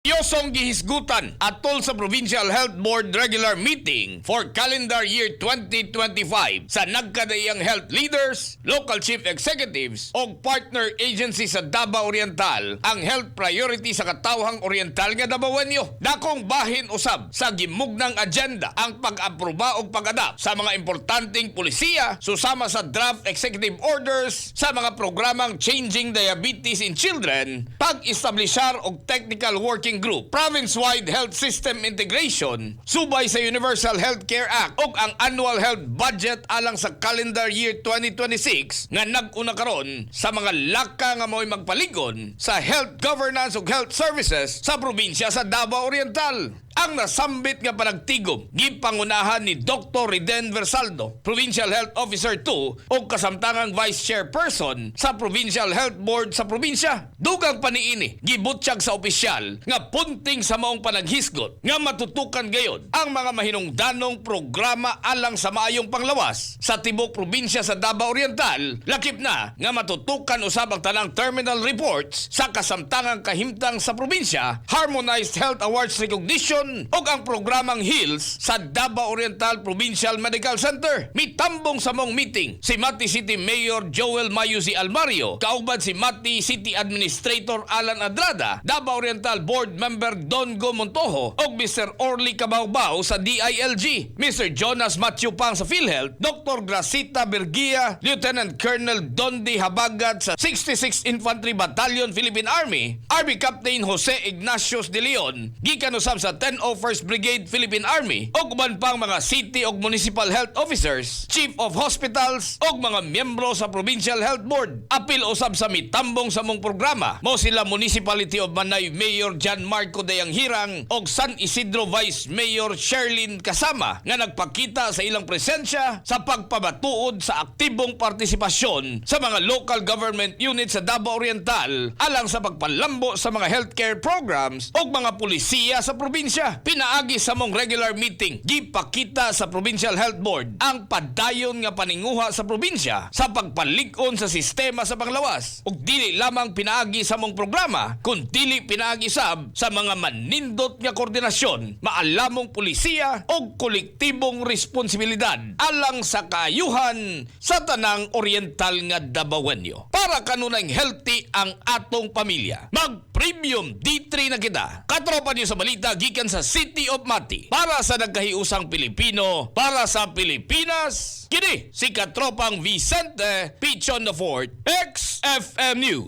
Seryosong gihisgutan atol sa Provincial Health Board regular meeting for calendar year 2025 sa nagkadaiyang health leaders, local chief executives o partner agency sa Davao Oriental ang health priority sa katawhang oriental nga Davaoenyo. Dakong bahin usab sa gimugnang agenda ang pag-aproba og pag-adapt sa mga importanteng pulisiya susama sa draft executive orders sa mga programang Changing Diabetes in Children, pag-establishar og technical working group, province-wide health system integration, subay sa Universal Healthcare Act ug ang annual health budget alang sa calendar year 2026 nga nag-una karon sa mga laka nga mao'y magpaligon sa health governance ug health services sa probinsya sa Davao Oriental. Ang nasambit nga panagtigom gipangunahan ni Dr. Riden Versaldo, Provincial Health Officer 2 ug kasamtangang Vice Chairperson sa Provincial Health Board sa probinsya. Dugang paniini, gibutsyag sa opisyal nga punting sa maong panaghisgot nga matutukan gayod ang mga mahinungdanong programa alang sa maayong panglawas sa tibok probinsya sa Davao Oriental, lakip na nga matutukan usab ang tanang terminal reports sa kasamtangang kahimtang sa probinsya, Harmonized Health Awards Recognition ug ang programang HEALS sa Davao Oriental Provincial Medical Center. Mitambong sa maong meeting si Mati City Mayor Joel Mayusi Almario, kauban si Mati City Administrator Alan Adrada, Davao Oriental Board Member Don Go Montojo ug Mr. Orly Cabaubao sa DILG, Mr. Jonas Matthew Pang sa PhilHealth, Dr. Gracita Bergia, Lieutenant Colonel Dondi Habagat sa 66 Infantry Battalion, Philippine Army, Army Captain Jose Ignacios de Leon, gikan usab sa 101st Brigade, Philippine Army, ug uban pang mga city ug municipal health officers, chief of hospitals ug mga miyembro sa Provincial Health Board. Apil usab sa mitambong sa maong programa mo sila Municipality of Manay Mayor John Marco Dayanghirang ug San Isidro Vice Mayor Sherlyn Kasama nga nagpakita sa ilang presensya sa pagpamatuod sa aktibong partisipasyon sa mga local government units sa Davao Oriental alang sa pagpalambo sa mga healthcare programs ug mga pulisiya sa probinsya. Pinaagi sa maong regular meeting, gipakita sa Provincial Health Board ang padayon nga paninguha sa probinsya sa pagpalig-on sa sistema sa panglawas ug dili lamang pinaagi sa maong programa kun dili pinaagi sab sa mga manindot nga koordinasyon, maalamong pulisiya ug kolektibong responsibilidad alang sa kaayuhan sa tanang oriental nga Davaoenyo. Para kanunayng healthy ang atong pamilya, mag Premium D3 na kita. Katropa niyo sa balita gikan sa City of Mati. Para sa nagkahiusang Pilipino, para sa Pilipinas, kini si Katropang Vicente Pichon the Fourth, XFM News.